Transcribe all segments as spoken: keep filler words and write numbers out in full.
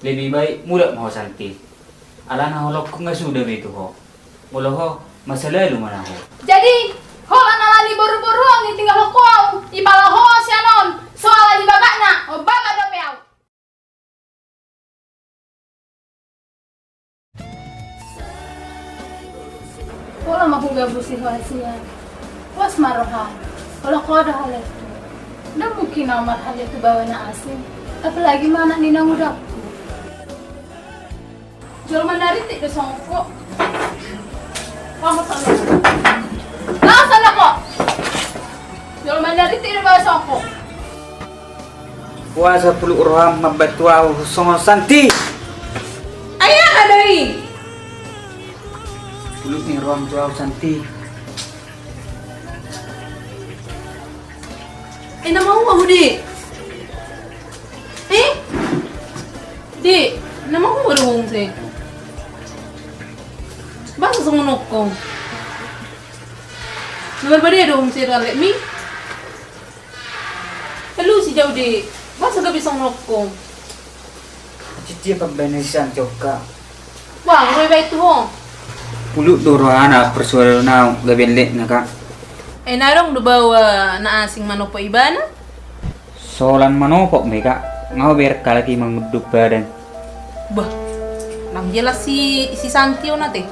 Lebih baik mulak ma ho Santi. Alana holongku nga suda be tu ho. Molo ho, masa lalu ma na ho. Jadi, holan ala ni boruboruon i tinggalhon ho au, i pala ho sian on, so ala ni bagakna, o bagak dope au. Pola ma hugabusi ho Asia. Pos ma roham. Olo ho do haletu. Ndang mungkin au marhale tu baoa na asing. Apalagi ma anak ni nangudangku. Jolma na rintik do songon ho. Laos anda ho. Jolma na rintik do baoa songon ho. Boasa pulut roham mambantu au songon Santi? Ai aha do i? Pulut ni roham tu au Santi. Eh, na mau ahu di. Eh? Di, na mau ahu di bung se. Boasa songon ho? Na marbadai do bung se ralek mi. Alusi jau di, boasa gabe songon ho? Cicip pambaen na sian coka. Wah, ro iba itu ho. Pulut do rohana persoalan na gabe lelek na ka. Eh, na adong do baoa na asing manopot ibana? Solan manopot me ka, nga ho berkalaki mangunduk badan. Bah, nang jelas si, si Santi on ate.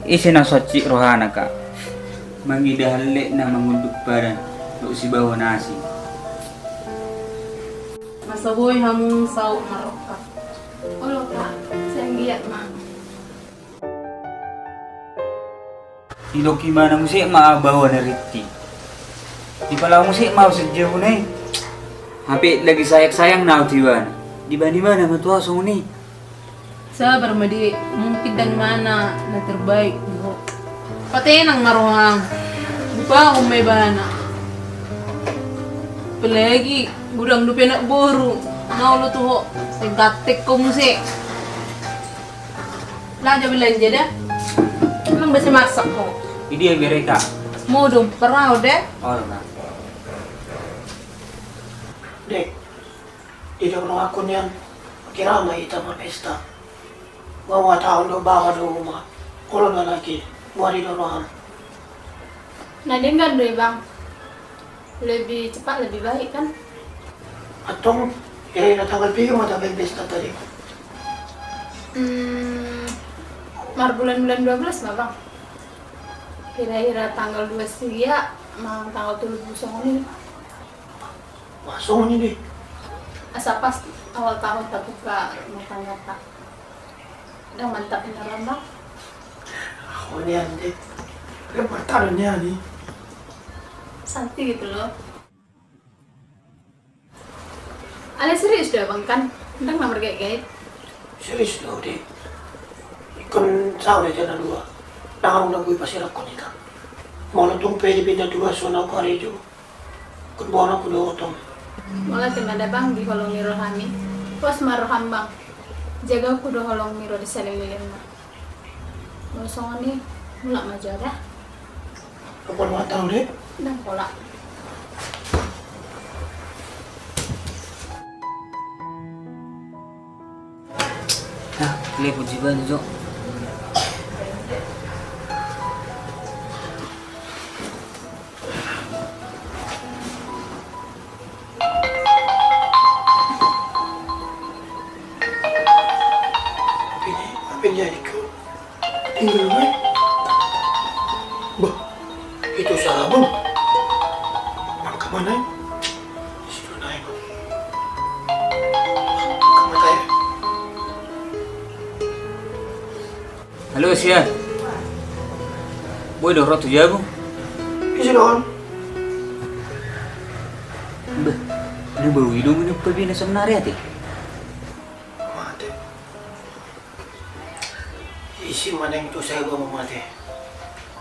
Ise na soncik rohana ka. Mangida hallekna mangunduk badan dohot sibaoa na asing. Masa boi hamu saut marokka. Olo ka, sai anggiat ma. Didok ibana muse ma au baoa na rintik. Dipalao muse ma au sian jabuna i. Hape lagi sayang-sayangna au tu ibana. Dibaen ibana ma tu au songon i. Sabar ma di, mungkin dang ibana na terbaik di ho. Patenang ma roham. Dipahum ma ibana. Apalagi godang dope anak boru. Na olo tu ho, sai ganteng ho muse. Laja belanja da. Emang basa masak ho. Idia bere ka? Modom, parau da. Olo na. Dek. Di dongan aku nian, kira ma hita marpesta. Mau tahu do bawa do uma. Olo na lagi, buat di dongan. Na denggan do bang. Lebih cepat lebih baik kan. Antong, kira-kira tanggal piga ma tabaen pesta tadi? Hmm, marbulan-bulan dua belas ma bang. Kira-kira tanggal dua sia, mang tanggal tolu pulu songon i. Wah, songon i di. Asa pas awal tahun tabuka rumah tangga ta. Dang mantap beneran bang. Aku nian di. Dia bertaruh nian di. Santi gitu loh. Ale serius do bang kan? Dang na margait-gait. Serius do di. Ingkon saur aja na dua. Dang adong na boi pasirakkon hita. Molo tung pe di pinda dua so na karejo. Kutbono kudoto. Molo ate ma da bang di holong ni rohami. Pos ma roham bang. Jaga kudo holong ni roha di saleleng na. Molo songon i, mulak ma jo da. Apa lu tahu deh? Ndang pola. Nah, ini kunci bantu jo. Apa ini, apa ini adikku? Tinggal main. Bah, itu sabun. Angka mana? Di situ naik. Angka mata ya. Halo, Sian. Boi do ro tu jabu? Isi dohon. Bah, na bau i do minum pabina sebenarnya ate. Mate. Isi maneng tu saya gua mate.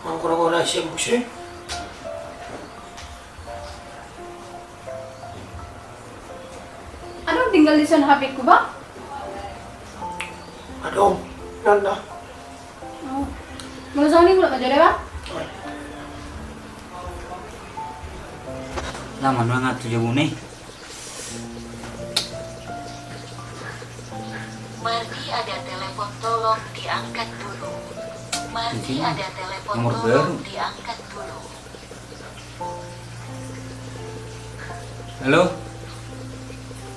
Mangkora-kora sian muse. Adong tinggal di son H P-ku bang? Adong, nanda. Oh. Molo songon i mulak ma jo da bang. Lama nuaeng tu jabuna i. Mardi, ada telepon, tolong diangkat dulu. Mardi, ada telepon, tolong diangkat dulu. Halo?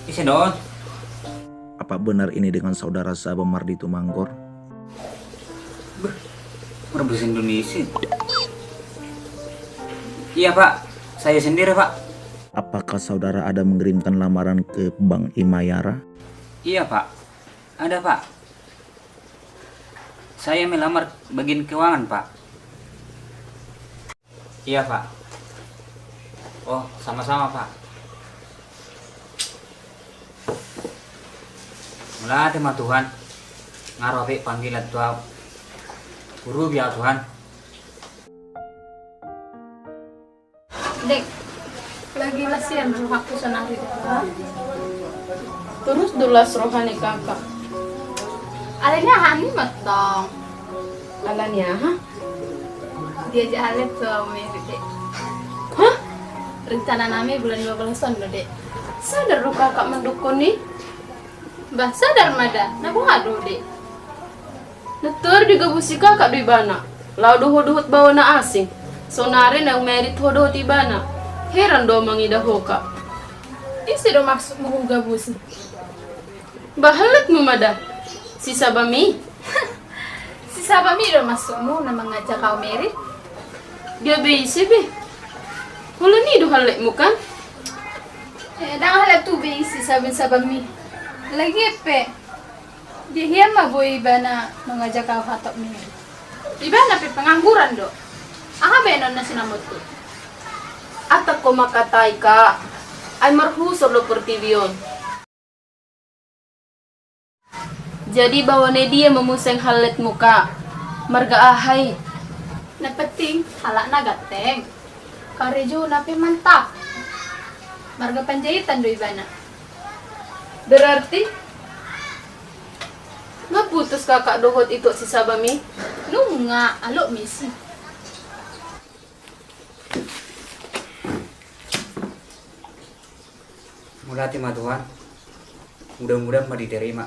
Ise do on? Apa benar ini dengan saudara Saba Mardi Tumanggor? Beh, berbahasa Indonesia. Iya, Pak. Saya sendiri, Pak. Apakah saudara ada mengirimkan lamaran ke Bank Himayara? Iya, Pak. Ada, Pak. Saya melamar bagian keuangan, Pak. Iya, Pak. Oh, sama-sama, Pak. Mauliate ma Tuhan, nga ro hape panggilan tu ahu. Hurupi ahu, Tuhan. Dek, lagi las ian rohangku sonari. Torus do las roha ni kakak. Alani aha ni mantong? Alani aha? Diajak hallet tu ahu Meri, Dek. Hah? Rencana nami bulan dua belas on do, Dek. Sadar do kakak mandok on i? Bah, sadar ma da, na boha do, Dek? Na tor digabusi kakak do ibana. Laho do ho dohot baoa na asing. Sonari naung married ho dohot ibana. Heran do ahu mangida ho, Kak. Ise do maksudmu hugabusi? Bah, halletmu ma da. Si Sabami. Si Sabami do maksudmu na mangajak ahu married? Dia be ise be. Holan i do halletmu kan? Eh, ndang hallet tu be ise Sabami-Sabami. Lagian pe. Dia hian ma boi ibana mangajak ahu hatop married. Ibana pe pengangguran do. Aha baenonna sinamotku? Antong ho mangkatai, Kak. Ai marhusor do portibi on. Jadi baoa ni dia ma muse halletmu, Kak? Marga aha i? Na penting halakna ganteng. Karejona pe mantap. Marga Panjaitan do ibana. Berarti nga putus kakak dohot ito si Sabami? Nunga, alok ma isi. Mauliate ma Tuhan. Mudah-mudahan ma diterima.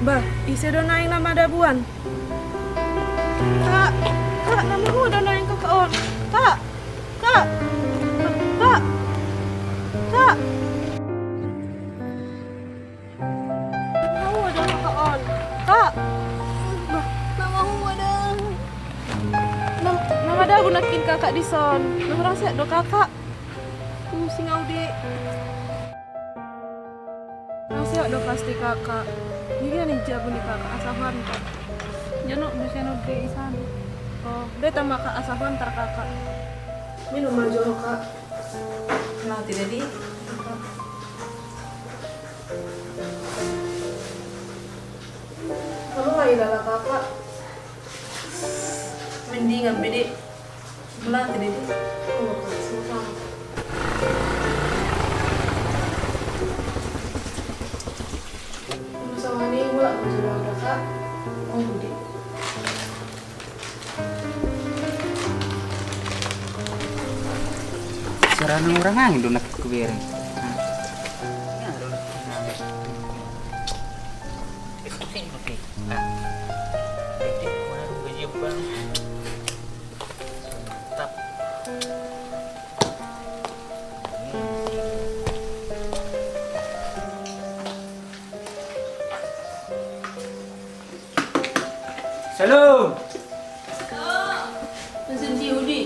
Bah, ise do naeng na madabuan? Kak, kak, na mahuda naeng kakak on. Kak, kak, kak, kak. Na mahuda kakak on. Kak. Bah, na mahuda. Na, na madabu nangkin kakak dison. Na hurang sehat do kakak. Pusing au, Dek. Hurang sehat do pasti kakak. Jadi ninna jabu ni kakak asa huantar. Jano, bisa no be isan. Oh, be tama kak asa huantar kakak. Minum ma jo, Kak. Nanti, Dedi. Kamu lagi galak kakak. Mendingan be, Dek. Mauliate, Dedi. Oh, Kak, sama-sama. Sama-sama nih, gua lagi jual kakak. Oh, Dedi. Sera na hurang angin do nangkin hubereng. Nah. Nah, do nangkin hubereng. Oke, oke. Nah. Jadi, mana rumah Jepang? Mantap. Salam. Masih di Udi.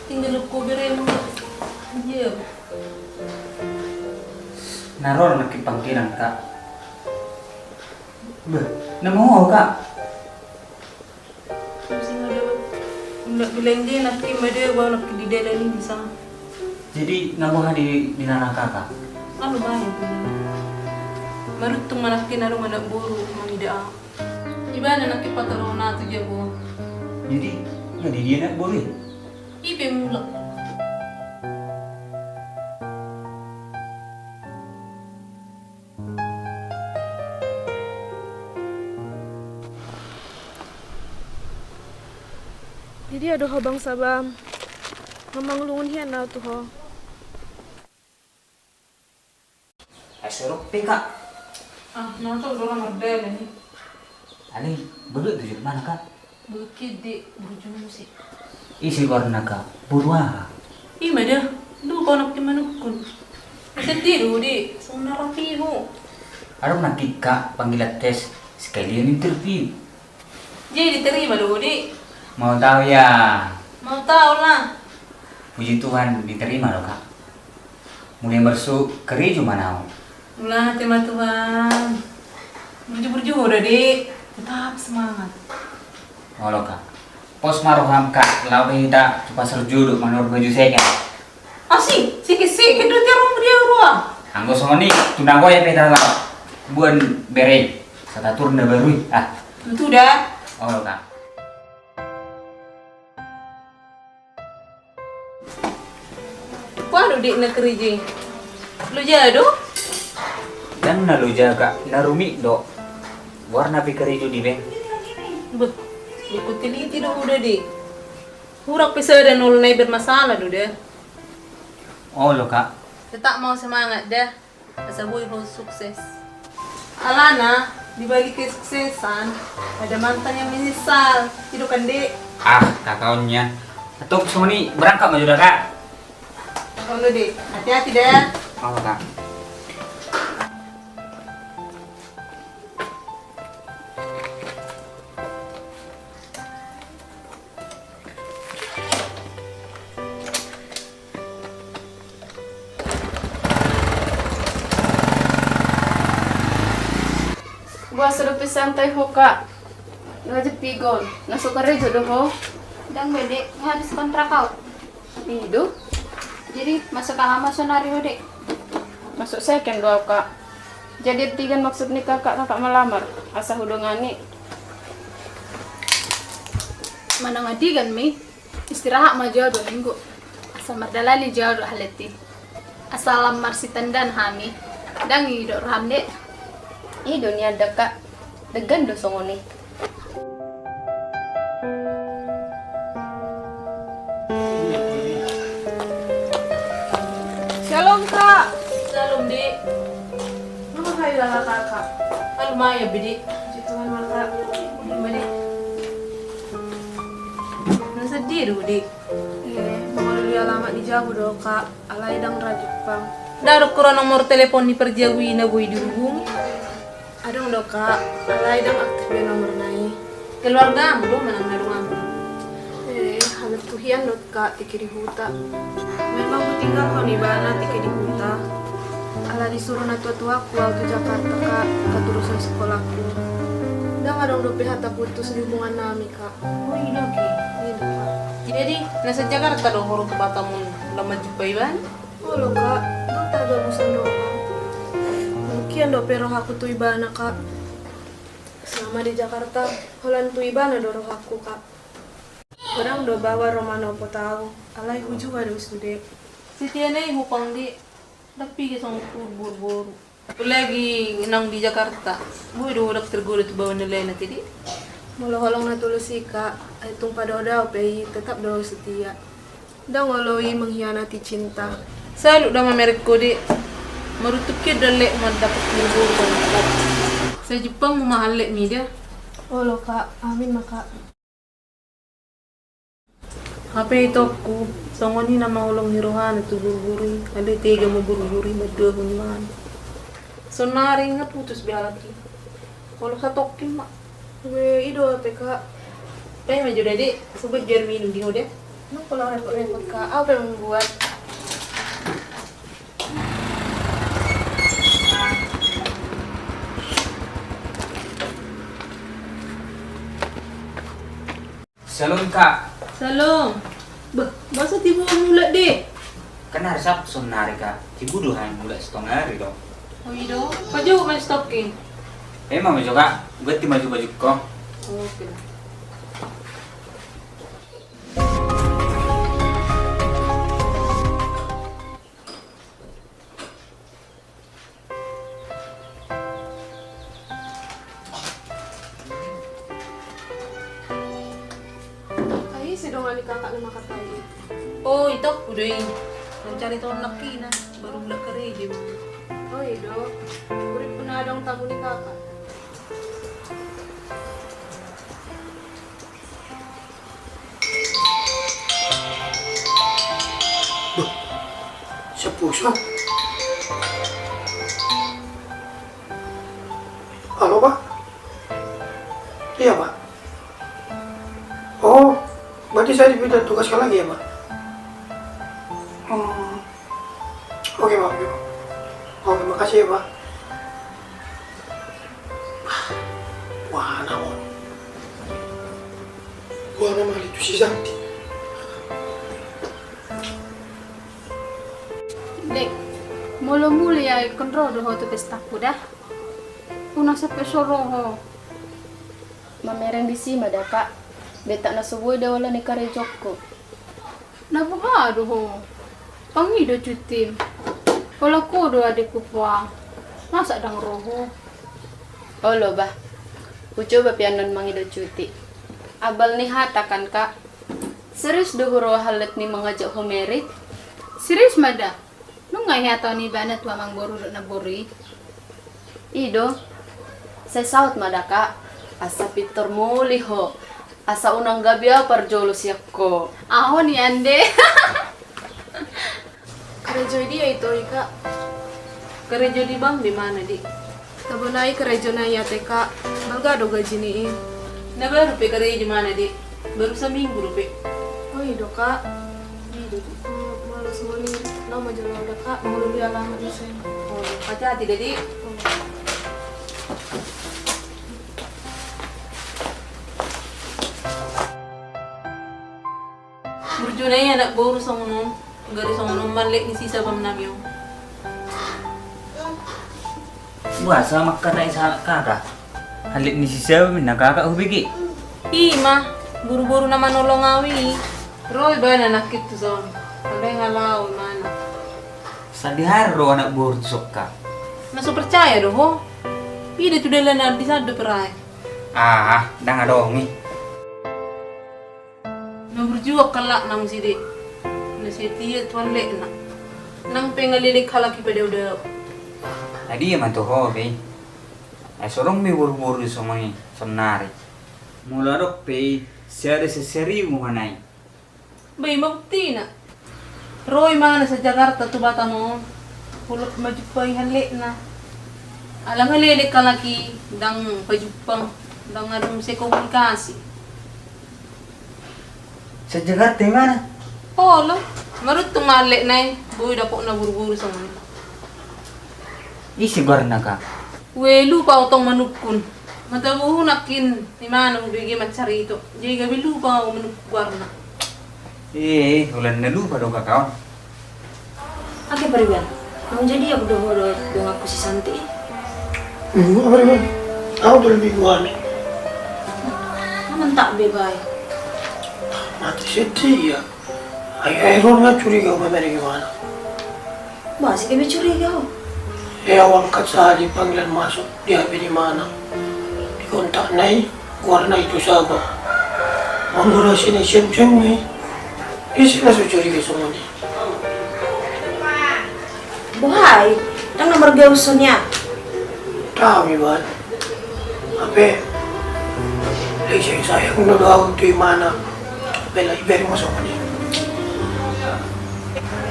Tinggal ko beremu. Iya. Na ro nangkin pangkiran, Kak. Beh, na mau, Kak. Pusing au da. Nda bilang dia nangkin ma dia, gua nangkin di dalan ini bisa. Jadi, na boha di, di na na kaka? Lalu baik. Maruntung ma nangkin adong anak boru mangida au. Ibana nangkin patoruhon au tu jabu. Jadi, nga di dia anak boru i? I pe mulak. Di dia do ho bangsa bam? Nga mangalungun hian au tu ho. Ai so dok pe, Kak. Ah, na tong do ra mardalan i. Alai, baduat do jolo mana, Kak? Bukit di burju musik. Ise goarna, Kak? Boru aha? I ma da, dung konak di manukun. Sedih do di, songon na rapi ho. Adong nangkin, Kak, panggilan tes sekalian interview. Jadi diterima do ho di? Mau tahu ya? Mau tahu lah. Puji Tuhan, diterima do, Kak. Mulai mersu karejo ma au. Mauliate ma Tuhan. Burju-burju ho da di. Tetap semangat. Olo, Kak. Pos ma roham, Kak, laho hita tu pasar Jodo manurun baju second. Asi, sikit-sikit do tiar di rua. Anggo songon i, tu Nagoya pe hita laho. Boan bere i, satatur na baru i. Ah. Tutu da. Olo, Kak. Boha do di na karejo i? Loja do? Ndang na loja, Kak, na rumit do. Goarna pe karejo di bank. Beh, dikuteliti do ho da di. Hurang pe sada na olo nai bermasalah do da. Olo, Kak. Tetap mau semangat da. Asa boi ho sukses. Alana, di balik kesuksesan, ada mantan yang menyesal. I do kan, Dek? Ah, kakaonnya. Atau songon i berangkat ma jo da, Kak. Kakaon do, Dek. Hati-hati da. Olo, Kak. Boasa dope santai ho, Kak? Raja pigon, na so karejo do ho? Ndang be, Dek, nga habis kontrak au. I do. Jadi masuk aha ma sonari ho, Dek? Masuk second do au, Kak. Jadi antigan maksud ni kakak, kakak melamar, asa hudongani. Manang antigan ma i. Istirahat ma jo au dua minggu. Asa mardalani jo au dohot halak i. Asa lam marsitandaan hami. Ndang i do roham, Dek? I do nian da, Kak. Denggan do songon i. Shalom, Kak. Shalom, Dek. Nga ma hailala, Kak? Alu ma i be, Dek. Puji Tuhan ma, Kak. Ima, Dek. Na sedih do, Dek. Eh, mangolu di alamat di jabu do, Kak. Alai ndang ra jumpang. Ndang adong hura nomor telepon ni parjabu i na boi dihubungi? Adong do, Kak. Alai ndang aktif be nomorna i. Keluargamu do manang na donganmu? Eh, halak tu hian do, Kak, tingki di huta. Memang hutinggalhon ibana tingki di huta. Ala disuru natua-tuaku au tu Jakarta, Kak, keterusan sekolahku. Ndang adong dope hata putus di hubungan nami, Kak. Oh, i do, Ki. I do, Kak. Jadi, na sian Jakarta do ho ro tu Batam on lam manjumpa ibana? Olo, Kak. Ndang targabusan roha. Mungkin dope rohaku tu ibana, Kak. Selama di Jakarta, holan tu ibana do rohaku, Kak. Godang do baoa ro manopot au, alai hujua do sude. Sitiana i hupang di, ndang piga songon tu boru-boru. Apalagi naung di Jakarta. Boi do ho ndang tergoda tu baoa na lain ate, Dek? Molo holong na tulus i, Kak, ai tung padao-dao pe i, tetap do au setia. Ndang olo i mengkhianati cinta. Salut do au mamereng ho, Dek. Maruntung hian do ale mandapot boru-boru songon ho. Sai jumpangmu ma halak mida. Olo, Kak. Amin ma, Kak. Hape itongku, songon i na mangolongi rohana tu boru-boru i, alai tega ma boru-boru i mandohahon ibana. Sonari nga putus be halak i. Olo, satongkin ma. Be, i do hape, Kak. Baen ma jo da, Dek, sobat biar minum di ho da. Nang pola repot-repot, Kak. Au pe membuat. Shalom, Kak. Shalom. Bah, boasa tiba mulak, Dek? Kan hari Sabtu saonnari, Kak. Tibu do hami mulak sitonari do. O i do. Pajogu ma stocking. Ima ma jo, Kak. Ganti ma jo bajungku. Oke. Ai, ise dongan ni kakak na mangkatai? O, itongku do i. Mancari tolong lakkina, baru mulak karejo. O i do. Urip pun adong tamu ni kakak. Bah, siap pulsa. Halo, Pak. Iya, Pak. Oh, berarti saya dipindah tugaskan lagi ya, Pak? Hmm. Oke, Pak, oke, Pak. Oke, makasih ya, Pak. Wah, naon? Wah, nama itu si Santi. Dek, molo muli ai ingkon ro do ho tu pestaku da. Unang sampe so ro ho. Mamereng disi ma da, Kak. Betak na so boi da ola ni karejongku. Na boha do ho? Pangido cutim. Holan ho do adekku poa. Masa ndang ro ho? Olo bah. Hucoba pe annon mangido cuti. Abal ni hata kan, Kak. Serius do huroi hallet ni mangajak ho merit? Serius ma da. Nunga hea taon ibana tu amangboru dohot namboru i? I do. Sai saut ma da, Kak. Asa pintor muli ho. Asa unang gabe au parjolo sian ho. Ahu nian de. Karejo di dia ito i, Kak? Karejo di bank do imana, Dik. Tabo nai karejo nai ate, Kak. Balga do gaji ni i. Na baru pe karejo imana, Dik. Baru saminggu dope. O i do, Kak. I do, Dik. Molo songon i, laho ma jolo au da, Kak. Mangolu di alamat muse. O, hati-hati da, Dik. O. Burju nai anak boru songon on, gari songon on ma hallet ni sisabam nami on. Boasa mangkatai sahalak kakak? Hallet ni sisabam ninna kakak hubege. Ima, boru-boru na manolong au i. Ro ibana nangkin tu son. Alai nga laho imana. Sadihari ro anak boru tu son, Kak. Na so percaya do ho. Ida tu dalan na di sandok perai. Ah, ndang adong i. Na burju halakna muse, Dik. Na setia tu halletna. Nang pe nga leleng halak i padao-dao. Ai dia ma tu ho be. Ai so adong be boru-boru songon i saonnari. Molo adong pe i, sada sasaribu ma hona i. Ba ima buktina. Ro imana sian Jakarta tu Batam on. Holan pe manjumpai halletna. Alai nga leleng halak i, ndang pajumpang, ndang adong muse komunikasi. Sian Jakarta imana? Olo, maruntung ma halletna i, boi dapotna boru-boru songon i. Ise goarna, Kak? Ue, lupa au tong manungkun. Matabohu nangkin imana hubege mancarito. Jadi gabe lupa au manungkun goarna. Eh, holan na lupa do kakak on. Ake pariban, naung jadi ahu do ho dohot donganku si Santi i? Hmm, pariban. Ahu do lebih goarna. Mantap be bae. Mate setia. Ai, ai, ro nga curiga au mamereng imana. Boasa gabe curiga ho? E, au angkat sahali panggilan masuk di H P ni imana. Di kontakna i, goarna i tu Sabang. Manggora sini sian-sian i. Ise na so curiga songon i? Boha i, ndang na margaus songon i. Tahu iban. Hape, lae sayang-sayang do ahu tu imana. Hape lae ibereng ma songon i.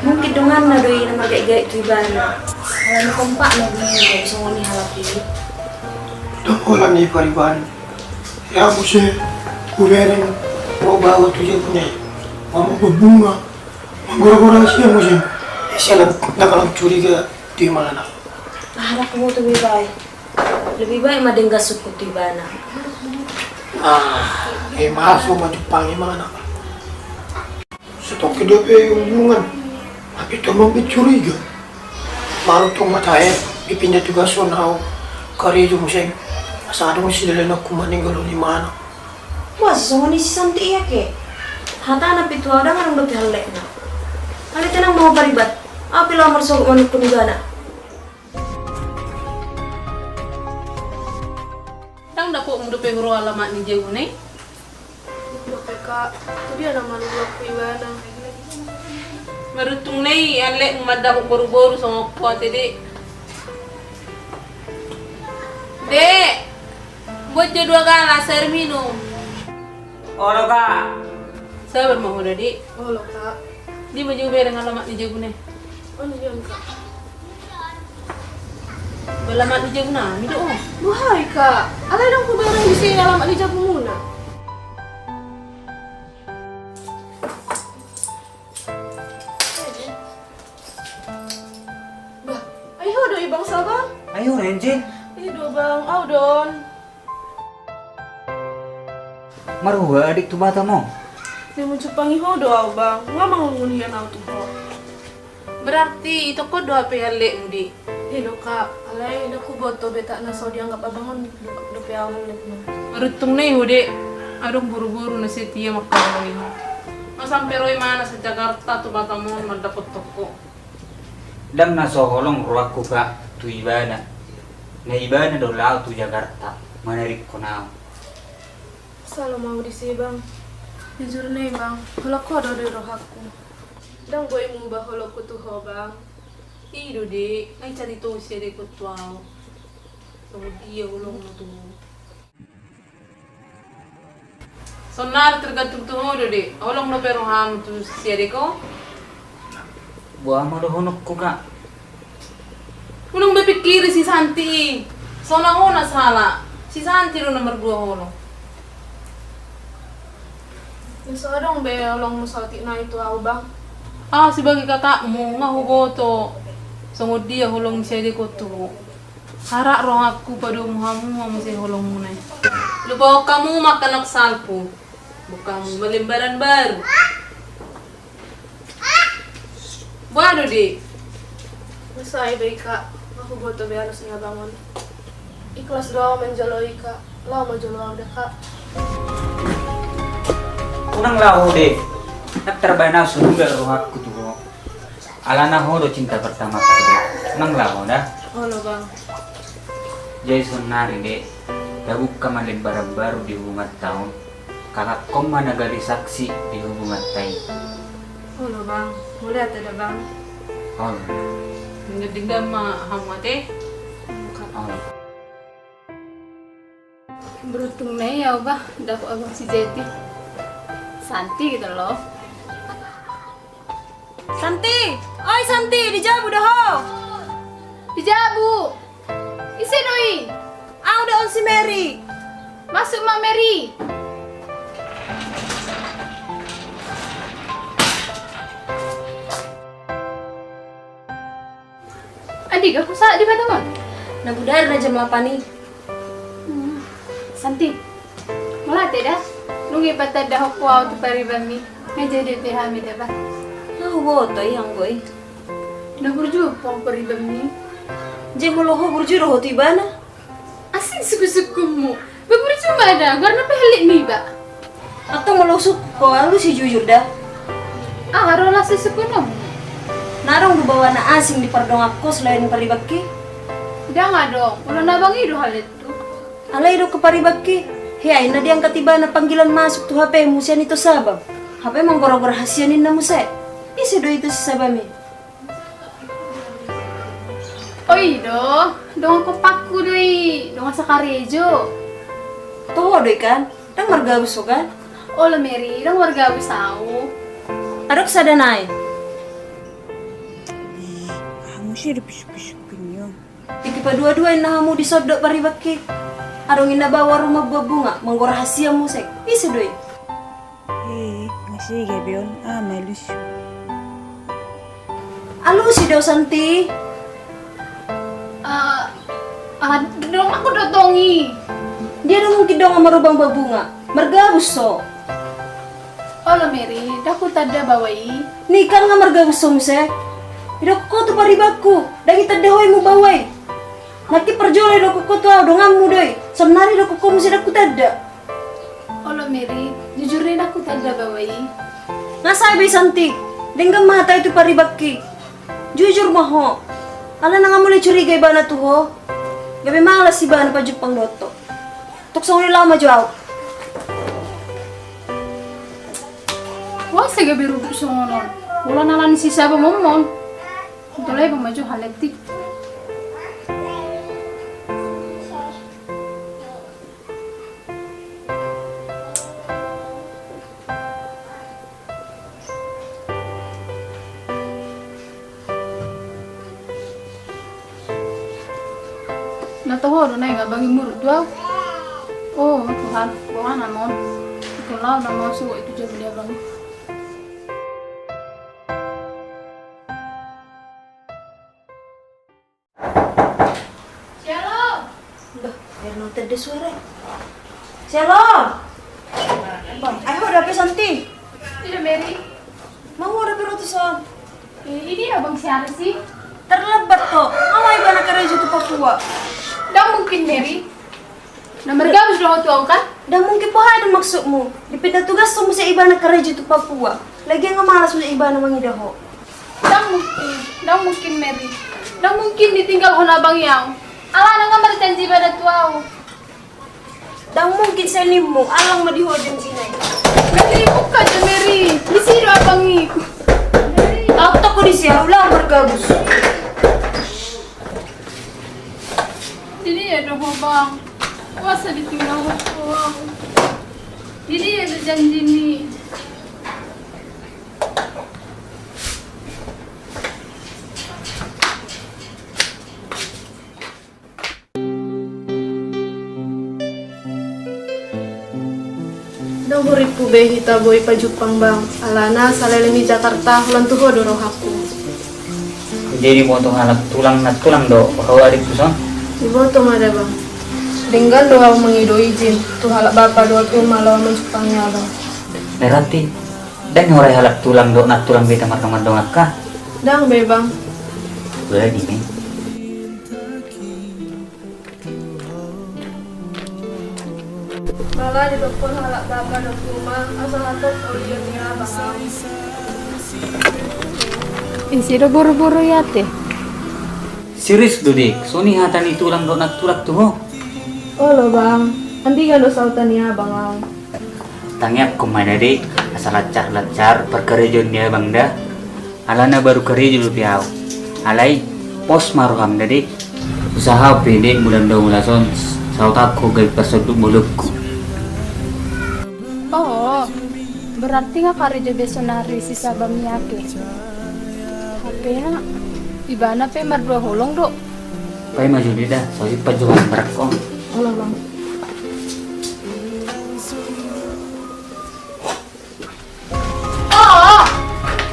Mungkin donganna do i na margait-gait tu ibana. Alani kompakna do i songon i halak i. Ndang holan i pariban. Ia muse hubereng ro baoa tu jabuna i. Mama berbunga. Manggora-gora sia muse. Sia na, na kalau curiga tu imana. Ah, anak mu tu be bae. Lebih baik ma denggan sukut tu ibana. Ah, e, masuk ma jumpang imana. Setoke dope hubungan. Tapi tong ma mencuriga. Baru tong ma tahe, dipinda tugas on au. Karejo muse, asa adong sidalananku maninggalhon imana. Masa songon i si Santi i ake? Hatana pe tu au ndang adong dope hallekna. Alai tenang ma ho pariban, au pe laho marsogot manungkun ibana. Ndang dapotmu dope huroha alamat ni jabuna i? Dope, Kak, tu dia na marulak tu ibana. Maruntung na i hallekmu mandapot boruboru songon ho ate, Dek. Dek! Buat jo dua galas air minum. Olo, Kak. Sabar ma ho da, Dek. Olo, Kak. Dia ma jo hubereng alamat ni jabuna i? Olo, dia, Kak. Alamat ni jabunami do on. Boha i, Kak? Alai ndang hubereng disi alamat ni jabumuna. Bah, ai ho do i, Bang Saba? Ai ho do, Angel? I do, Bang, au do on. Marhua, Dek, tu Batam on? Dia manjumpangi ho do au, Bang. Nga manghunihon au tu ho. Berarti itongkon do hape hallekmu, Dek? I do, Kak. Alai ndang huboto betakna so dianggap abang on dope au hallekna. Maruntung na i ho, Dek. Adong boruboru na setia mangkaholongi ho. Nga sampe ro imana sian Jakarta tu Batam on mandapothon ho. Ndang na so holong rohangku, Kak, tu ibana. Na ibana do laho tu Jakarta manarikhon au. Sala ma au disi, Bang. Jujur na i, Bang, holan ho do di rohangku. Ndang boi muba holongku tu ho, Bang. I do, Dek, ai carito si adekon tu au. Songon dia holongna tu ho? Saonari tergantung tu ho do, Dek. Holong dope roham tu si adek on? Boha ma dohononku, Kak? Unang be pikiri si Santi i. So na ho na sala. Si Santi do nomor dua holong. Nga so adong be holongmu saotik nai tu au, Bang. Au sebagai kakakmu nga huboto songon dia holong ni si adek on tu ho. Harat rohangku padomu hamu ma muse holongmuna i. Lupahon hamu ma angka anak salpu. Buka hamu ma lembaran baru. Boha do, Dek? Nga sai be, Kak. Nga huboto be alus ni abang on. Ikhlas do au manjalo i, Kak. Laho ma jolo au da, Kak. Unang laho, Dek. Ndang tarbahen au so bulat rohangku tu ho. Alana ho do cinta pertamaku, Dek. Unang laho da. Olo, Bang. Jadi saonari, Dek, tabuka ma lembaran baru di hubunganta on. Kakakkon ma na jadi saksi di hubunganta i. Olo, Bang. Mauliate da, Bang. Olo. Denggan-denggan ma hamu ate. Olo. Beruntung na i au, Bah, dapot abang sejati. Santi gitu loh. Santi! Oi, Santi, di jabu do ho? Di jabu! Ise do i? Au do on, si Mary. Masuk ma, Mary. Andi, ga husahat di Batam on? Na budar na jam lapan i. Hmm. Santi, mauliate da. Nunga patandahon ho au tu paribanmi. Nga jadi pe hami da, Bah. Nga huboto i anggo i. Na burju pe ho paribanmi. Jei molo ho burju do ho tu ibana. Asing sungkun-sungkunmu. Ba burju ma da, goarna pe hallet niba. Antong molo sungkun ho, alusi jujur da. Aha do las ni sungkunonmu? Na adong do baoa na asing di pardonganhon ho selain paribanki? Ndang adong, ulaon abang i do hallet tu. Alai do ke paribanki, hea inna diangkat ibana panggilan masuk tu HP-mu sian ito Sabam. Hape manggora-gora hasian inna muse. Ise do ito si Sabam i? O i do, dongan kompakku do i, dongan sakarejo. Toho do i kan? Ndang margabus ho kan? Olo Mary, ndang margabus au. Adong sada nai. Ih, aha muse do pisuk-pisuk ni on. Diki padua-dua inna hamu di son dohot paribanki. Adong inna baoa rumah buah bunga, manggora hasian muse. Ise do i? Eh, nga sega be on, ah, malusu. Alusi do, Santi. Ah, ah, donganku do tong i. Dia do mungkin dongan marubang babunga. Margabus ho. Olo Mary, ndang hutanda baoa i. Ni kan nga margabus ho muse. Didokkon ho tu paribanku, ndang ditanda ho i mubao i. Nangkin parjolo didokkon ho tu ahu, donganmu do i. Saonari didokkon ho muse ndang hutanda. Olo Meri, jujur do i ndang hutanda bao i. Nga sae be Santi, denggan ma hata i tu paribangki. Jujur ma ho. Alana nga molo curiga ibana tu ho, gabe malas ibana pajumpang dohot ho. Tung songon i laho ma jo ahu. Boasa gabe rudu songon on? Molo na alani si Saba ma on. Tolai ba ma jo haletik. Na toho do na i nga abang i muruk tu ahu. O Tuhan, boha na on. Tung laho na ma ahu suhut tu jabu ni abang i. Shalom. Bah, akhirna hutanda suara i. Shalom. Bah, ai ho dope Santi? Ido Meri. Mago ho dope ro tuson? Eh, i dia abang si Aris i. Terlambat ho. Nga laho ibana karejo tu Papua? Ndang mungkin Meri. Na margabus do ho tu ahu kan? Ndang mungkin, boha do maksudmu? Dipinda tugas ho muse ibana karejo tu Papua. Lagian nga malas muse ibana mangida ho. Ndang mungkin, ndang mungkin Meri. Ndang mungkin ditinggalhon abang i ahu. Alana nga marjanji ibana tu ahu. Ndang mungkin, sai nimmu, allang ma di ho janjina i. Meri, buka jo Meri. Disi do abang i. Ahu toko disi, ahu laho margabus. Di dia do ho bang? Boasa ditinggalhon ho ahu? Di dia do janjim i? Ndang hurippu be hita boi pajumpang bang, alana saleleng ni Jakarta holan tu ho do rohangku. Jadi diboto halak tulang nantulang do ho adikku son? Diboto ma da bang. Denggan do ahu mangido ijin tu halak bapa dohot uma laho manjumpangi abang. Berarti ndang hurai halak tulang dohot nantulang be hita mardongan-dongan ka? Ndang be bang. Berarti ne. Pala didokkon halak bapa dohot uma asa hatop olo ni abang. Ise do boru-boru i ate? Serius do dik, songon i hata ni tulang dohot nantulang tu ho? Olo bang, andigan do sahuta ni abang ahu. Tangiangkon ma da dik, asa lancar-lancar parkarejoon ni abang da. Alana baru karejo dope ahu. Alai pos ma roham da dik. Usaha pe dik, mula ndang mula son, sahuta ho gabe parsonduk bolukku. O, berarti nga karejo be sonari si Saba Miake. Hape na ibana pe mardua holong do. Paima jo da, songon i pajohan barakko. Olo bang. O,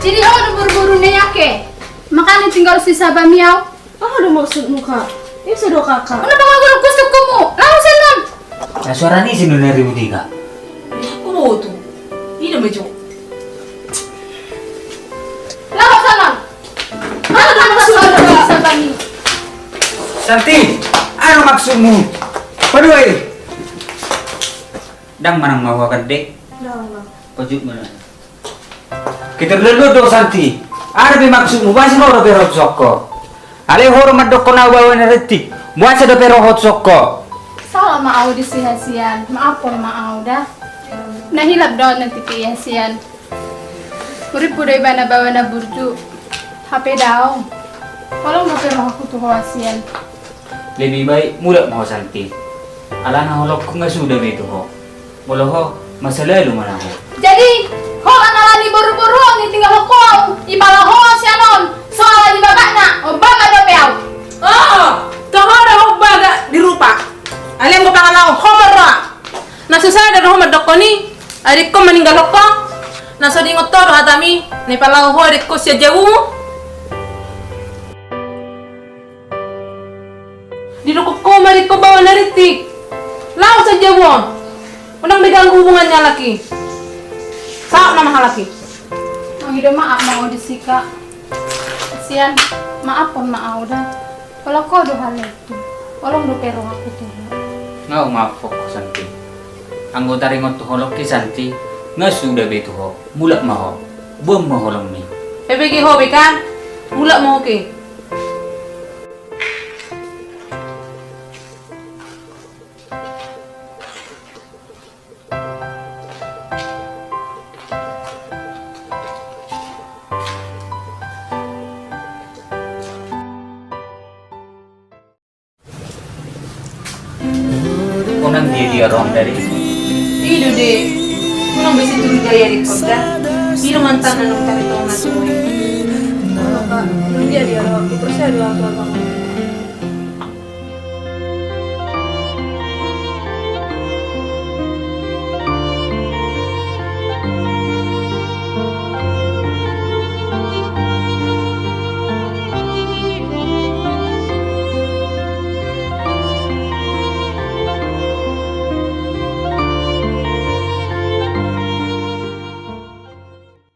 jadi ho do boru-boru ni Miake. Makana tinggal si Saba Miau. Aha do maksudmu kak? Ise do kakak? Unang pangagurung kusuk kumu. Laho sian on. Na suara ni ise do na ribut i kak? Aku mau tu. Ida ma jo. Laho sian on. Aha do maksudmu kak? Santi, aha do maksudmu? Paduai. Ndang manang mau akan dek. Ndang bang. Pajuk mana? Kita dulu do Santi. Aha do be maksudmu, boasa ro dope ro tu son ho? Alai ho do mandokkon ahu baoa na rintik. Boasa dope ro ho tu son ho? Sala ma ahu disi hasian, maaf ma ahu da. Na hilap do na tipi hasian. Hurippu do ibana baoa na burju. Hape daong. Holong dope rohangku tu ho hasian. Lebih baik mulak ma ho Santi. Alana holongku nga suda be tu ho. Molo ho, masa lalu ma na ho. Jadi, holan alani boru-boru on ditinggalhon ho ahu, ipalaho ho sian on, so alani bagakna, ombaga dope ahu. O, toho do ho ombaga di rupa. Alai anggo pangalahon ho ma roha. Na so sada do ho mandokkon i, adingkon maninggalhon ho, na so diingot ho do hatami, na ipalaho ho adingkon sian jabu. Didokkon ho ma adingkon baoa na rintik. Laho sian jabu on. Unang diganggu hubungannya halak i. Saut nama halak i. Mangido maaf ma ahu disi kak. Sian, maaphon ma au da. Holan ho do halak tu. Holong dope rohangku tu ho. Nga humaafhon ho, Santi. Anggo taringot tu holongki, Santi, nga suda be tu ho. Mulak ma ho. Boan ma holongmi. Pe bege ho be kan. Mulak ma ho ke. Unang dia dia roham dari. I do de. Unang be situru jaya di kota. I do mantan anu tari tona tu. Maka, unang dia dia roham. Percaya dua apa apa.